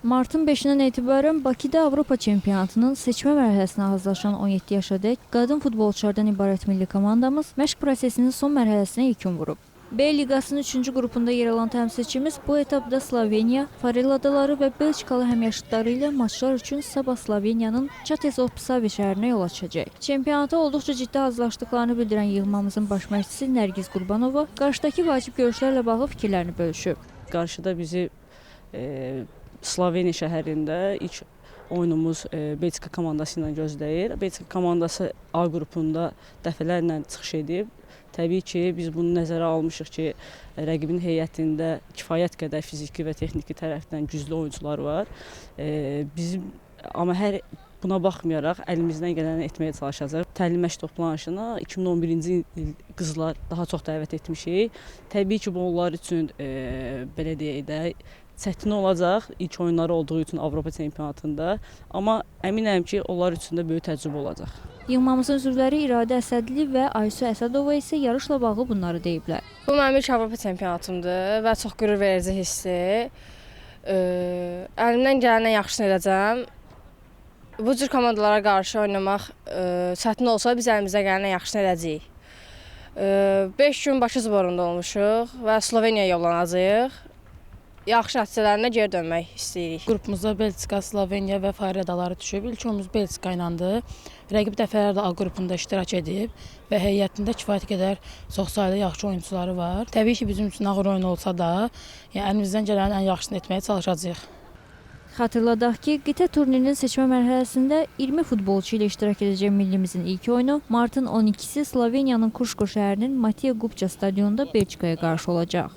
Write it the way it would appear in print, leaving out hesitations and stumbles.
Martın 5-dən etibarən Bakıda Avropa çempionatının seçmə mərhələsinə hazırlaşan 17 yaşadək qadın futbolçulardan ibarət milli komandamız məşq prosesinin son mərhələsinə yekun vurub. B liqasının 3-cü qrupunda yer alan təmsilçimiz bu etapda Sloveniya, Farel adaları və Belçikalı həmyaşıdları ilə maçlar üçün sabah Sloveniyanın Çates ob Savi şəhərinə yola düşəcək. Çempionata olduqca ciddi hazırlaşdıqlarını bildirən yığmamızın baş məşqçisi Nərgiz Qurbanova qarşıdakı vacib görüşlərlə bağlı fikirlərini bölüşüb. Qarşıda bizi Sloveniya şəhərində ilk oyunumuz Belçika komandası ilə gözləyir. Belçika komandası A qrupunda dəfələrlə çıxış edib. Təbii ki, biz bunu nəzərə almışıq ki, rəqibin heyətində kifayət qədər fiziki və texniki tərəfdən güclü oyunçular var. Bizim amma hər buna baxmayaraq əlimizdən gələni etməyə çalışacağıq. Təlim məşq toplanışına 2011-ci il qızlar daha çox dəvət etmişik. Təbii ki, bu onlar üçün belə deyək də çətin olacaq ilk oyunları olduğu üçün Avropa çempionatında, amma əminəm ki, onlar üçün də böyük təcrübə olacaq. Yığmamızın üzvləri İradə Əsədli və Aysu Əsədova isə yarışla bağlı bunları deyiblər. Bu mənim ilk Avropa çempionatımdır və çox qürur verici hissdir. Əlimdən gələnin ən yaxşısını edəcəm. Bu cür komandalara qarşı oynamaq çətin olsa biz əlimizdən gələnin ən yaxşısını edəcəyik. 5 gün Bakı zborunda olmuşuq və Sloveniyaya yollanacağıq. Yaxşı nəticələrlə geri dönmək istəyirik. Qrupumuza Belçika, Sloveniya və Farer adaları düşüb. İlk oyunumuz Belçika iləndir. Rəqib dəfələrlə A qrupunda iştirak edib və heyətində kifayət qədər çox sayda yaxşı oyunçuları var. Təbii ki, bizim üçün ağır oyun olsa da, yəni əlimizdən gələnin ən yaxşısını etməyə çalışacağıq. Xatırladaq ki, qitə turnirinin seçmə mərhələsində 20 futbolçu ilə iştirak edəcək millimizin ilk oyunu martın 12-si Sloveniyanın Krško şəhərinin Mateja Gubca stadionunda Belçikaya qarşı olacaq.